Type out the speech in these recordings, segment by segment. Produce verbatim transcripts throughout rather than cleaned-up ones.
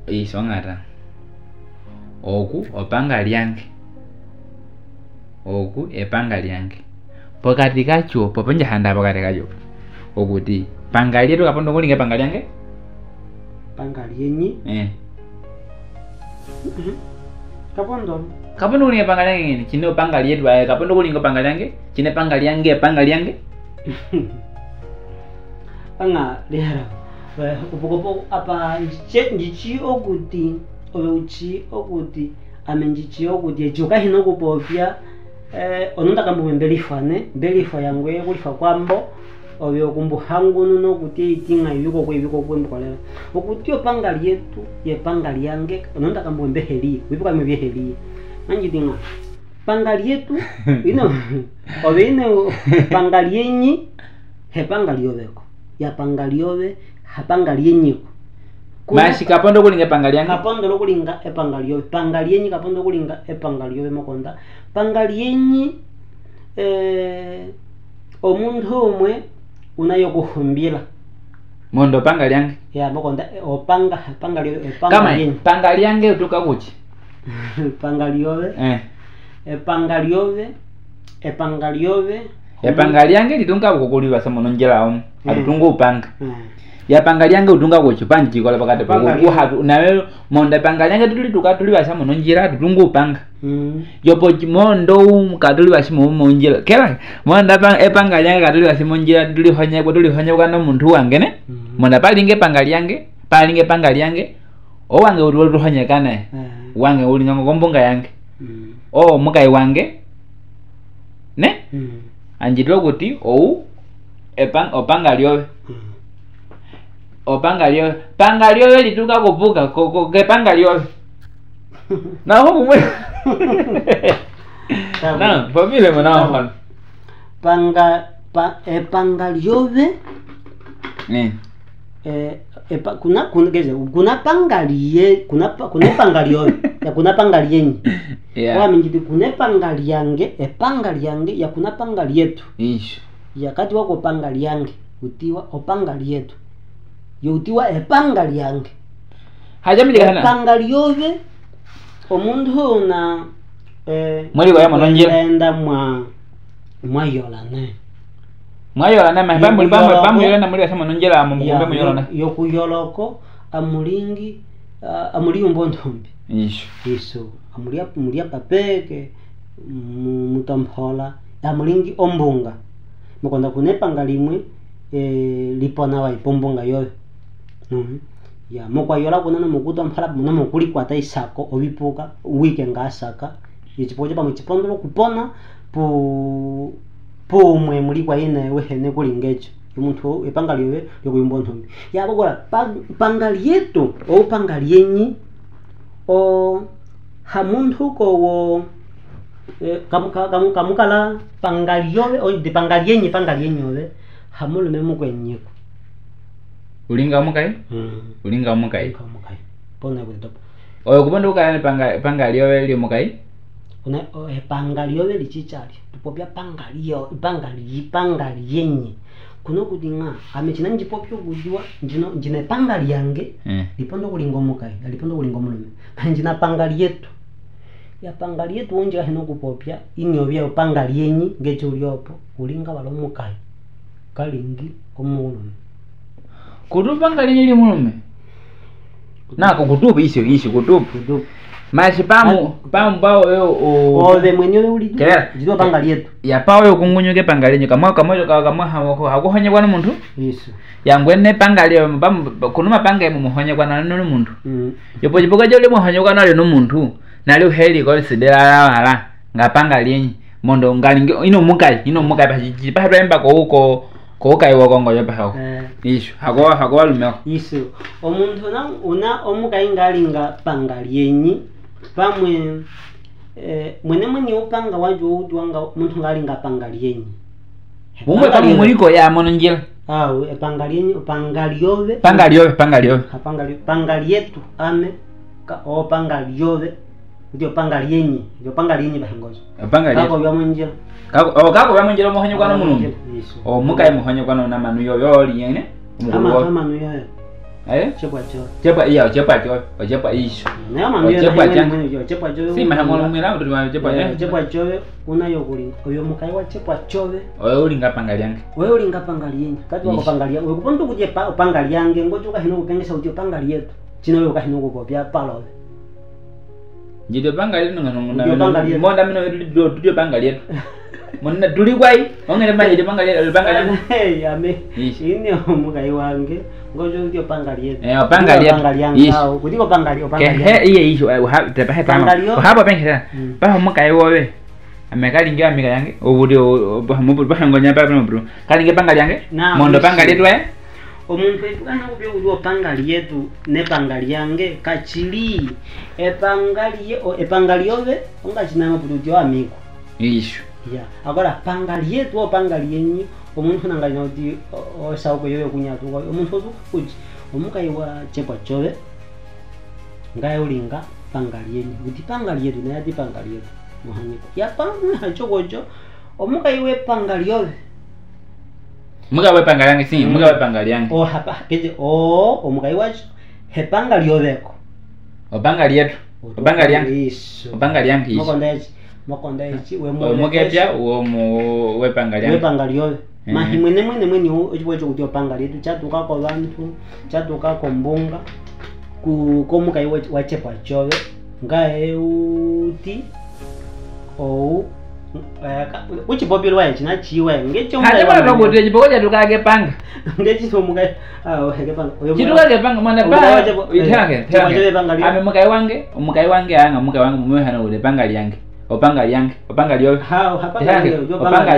Iso ng'ata. Oku opanga lyange. Oku epanga lyange. Pokati katyo, po, po nja handa pokati katyo. Okuti, panga lyetu kapo ndo okulinga epanga lyange? Panga lyenyi? Eh. Mhm. Kapo ndo. Kapo ndo okulinga epanga lyange ngeni, kine opanga lyetu, eh, kapo ndo okulinga epanga lyange, kine epanga lyange, epanga lyange. Panga lyera. Eh, kupo, kupo, apa, ndichi, ndichi okuti, oyo uchi okuti, ame ndichi okuti, echo kahina okupopya, eh, ono ndakambumwe mbelifwa ne, mbelifwa yangwe, kulifwa kwambo, oyo kumbu hangu nuno okuti, eitinga, ibiko kwe, ibiko kwe mbukolela. Okuti opanga lyetu, ye panga lyange, ono ndakambumwe mbeheli, wibuka mwe byeheli. Manji tinga. Panga lyetu, ino, ove ino, panga lyenyi, he panga lyove ko. Ya panga lyove, ha panga lyenyi ko. Kuna mashi kapo ndo okulinga epanga lyange? Kapo ndo okulinga epanga lyove. Panga lyenyi kapo ndo okulinga epanga lyove mokonda. Panga lyenyi, eh, omuntu umwe una yokuhumbila. Mondo panga lyange. Ya, mokonda, eh, opanga, panga lyo-, eh, panga kama, lyenyi. Panga lyange utuka kuchi? Panga lyove. Eh. Epanga lyove. Epanga lyove. Epanga lyange litunga kuko kulibasa mono njila omu. Mm. Atutunga upanga. Mm. Ya panga lyange utunga kuchi panji kola pakati panga poko. Lyange. Uhatu, nawe, mondo epanga lyange tulituka tulibasa mono njila, tutunga upanga. Mm. Yopo chi-, mondo um, katuli basi mo, mo njila. Kela, mondo pa-, epanga lyange katuli basi mo njila, tuli honye, kwa tuli honye kwa no muntu wange, ne? Mm. Mondo palinge epanga lyange, palinge epanga lyange, o wange uli, uli honye kane. Mm. Wange uli ngango kombunga yange. Mm. O mukai wange. Ne? Mm. Anjitwa kuti, ou, epang-, opanga lyove. Mm. Opanga lyove. Panga lyove lituka kupuka, ko, ko, kepanga lyove. Na ho mwe. Sawa. Na, famile mwana. Sawa. Wa hano. Panga, pa, epanga lyove. Ni. Eh, epa-, kuna, kuna, keze, kuna panga lye-, kuna pa-, kuna panga lyove. Ya kuna panga lyenyi. Yeah. Kwa minjidi kuna panga lyange, epanga lyange, ya kuna panga lyetu. Ishi. Ya kati wako panga lyange, utiwa opanga lyetu. Yo utiwa epanga lyange. Haja mili hana. Epanga lyove, omuntu una, eh, mwali kwa ya mono njila. Enda mwa, mwa yola ne. Mwa yola ne, ma, pamu, pamu, pamu yola na mwali kwa ya mono njila, mu, ya, mu yola ne. Yo, yo kuyoloko, amulingi, a, amuli umbo ntombi. Ishi. Ishi. Amuli ap-, muli apapeke, mu, mutompola, amulingi ombunga. Mokonda kuna epanga limwe, eh, lipona wa ipo mbunga yoyo. Mhm. Ya, mokwa yola kuna no mokutompola, no mokulikwata isako, obipuka, wike nga saka. Ye chipo kyo pamwe chipondolo kupona, pu-, pumwe muli kwa ine wehene kulinga echo. Ye muntu, epanga lyove, lyokuyumba ontombi. Ya, bogora, pa-, panga lyetu, o panga lyenyi, o, ha muntu ko wo, eh, kamu-, ka-, kamu-, kamukala panga lyove, o, di panga lyenyi, panga lyenyi ove, ha mulume mukwenyi ko. Ulinga omukai? Mm. Ulinga omukai. Ulinga omukai. Pona kuti topo. Oyo kupondo ukaya ni panga, panga lyove lyomukai? Kuna, o, epanga lyove lichichali. Tupopya panga lyo, panga lyi-, panga lyenyi. Kuno kuti nga, ame china njipopya okudiwa, njino, njina epanga lyange, eh, lipondo kulinga omukai, lipondo kulinga omulume. Njina panga lyetu. Ya panga lyetu unji kahena okupopya, ini ovya opanga lyenyi, ngecho ulyopo, ulinga wala omukai. Kalingi omulume. Kutupa ngalili mulume. Nako kutupa isyo, isyo kutupa. Kutupa. Mashi pamu, ah, pamu pao yo, o. Ove mwenye ove uli. Kela. Ndilo panga lyetu. Ya pao yo kungunyuke panga lyenyi. Kamwa, kamwa, kamwa, kamwa, ha, ha, hakuhonyekwa no muntu. Ishi. Ya ngwene panga lyo, pamu, kunuma panga emu muhonyekwa na no muntu. Mm. Yopo chipuka jole muhonyekwa na no muntu. Nali uheli ko sidela la wala. Nga panga lyenyi. Mondo ngali nge-, ino mukai, ino mukai pa chi-, chi-, pa, pa, pa, ko, ko, ko kai wo kongo yo pa hao. Eh. Ishi, hako, hako walume ko. Ishi. Omuntu una, una omukai ngali nga panga lyenyi, pamwe, eh, mwene mwene upanga wajo udiwa nga muntu ngali nga panga lyenyi. Umwe pamwe muli ko ya mono njila. Awu, epanga lyenyi, panga lyove. Panga lyove, panga lyove. Ha panga lyo-, panga lyetu, ame, ka, o panga lyove. Ndyo panga lyenyi, ndyo panga lyenyi bahengozo. Panga lyenyi. Kako bya munjila. Kako, o, kako bya munjila muhonyekwa no mulungu. Ishi. O, mukai muhonyekwa no na manu yo, yo lyenyi. Ama, ama manu yo. Eh? Chepwa chove. Chepwa, iya, ochepwa chove. Ochepwa isho. Naye mwambi ochepwa chove. Ochepwa chove. Si, maha mwambi na, ochepwa chove. Ochepwa chove. Una yokulinga. Oyo mukayi wa chepwa chove. Oyo ulinga panga lyange. Oyo ulinga panga lyenyi. Kati wako panga lyange. Oyo kuponda kuti epa-, opanga lyange. Ngocho kahina okupangisa kuti opanga lyetu. China oyo kahina okupopya palo. Ndityo panga lyetu nga nongo na. Ndityo panga lyetu. Monda mino ndityo, ndityo panga lyetu. Monda tuli kwai, ongele manje ndityo panga lyetu, panga lyetu. Hey, ame. Ishi. Ine omukayi wange, ngocho ndityo panga lyetu. Eh, opanga lyetu. Panga lyange. Ishi. Awo, kutiko panga lyetu, panga lyetu. Kehe, iye, ishi, eh, uha-, tepa he tama. Panga lyetu. Uhapa pengesa. Mm. Paha omukayi wowe. Ame kalinge amika yange, obuli o-, o-, paha mu-, paha ngonya pa, paha mu-, kalinge panga lyange. Na, mondo panga lyetu, eh? Omuntu etu kana kupya kutya opanga lyetu nepanga lyange, kachili. Epanga lye-, o-, epanga lyove, onga china mapuluti o amigo. Isho. Ya, agora panga lyetu, opanga lyenyi, omuntu nanga nyina kuti, o-, o-, esauko yoye kunyatuka, omuntu otuka kuti, omukayi wa chepwa chove, ngaye ulinga panga lyenyi, kuti panga lyetu, naye ati panga lyetu, muhanyiko. Ya pamwe hacho kocho, omukayi wepanga lyove. Mukayi wepanga lyange, si, mm, mukayi wepanga lyange. O, hapa, kete, o, omukayi wacho, hepanga lyoveko. Opanga lyetu. Opanga lyange. Iso. Opanga lyange, iso. Mokonda echi, mokonda echi, we omukepya, wo mu-, wepanga lyange. Wepanga lyove. Eh. Mahi mwene, mwene, mwene, o-, ochipo echo kuti opanga lyetu, chatuka kovantu, chatuka kombunga, ku-, komukayi wa-, wa chepwa chove. Ngaye uti, ou, eh, ka-, uchipopilwa echi, nachiwa, ngechi omukayi wange. Hati mwana kuti, echipo kuti chatuka kepanga. Ngechi omukayi, ah, oh, kepanga. Oyo chituka kepanga, mwana pa, omukayi wa chepwa, eh, ithake, chepwa chove epanga lyo. Ame mukayi wange, omukayi wange anga, mukayi wange, mumwe hana ule panga lyange. Opanga lyange, opanga lyove. Ha, ha, panga lyange, opanga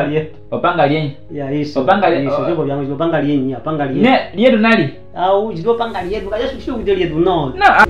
lyange. Opanga lyenyi. Ya, iso. Opanga lye-, iso, o-, choko byangu, opanga lyenyi, ya, panga lyenyi. Ne, lyetu nali. Au, chito panga lyetu, kaja sukisho kuti lyetu, no. No, a-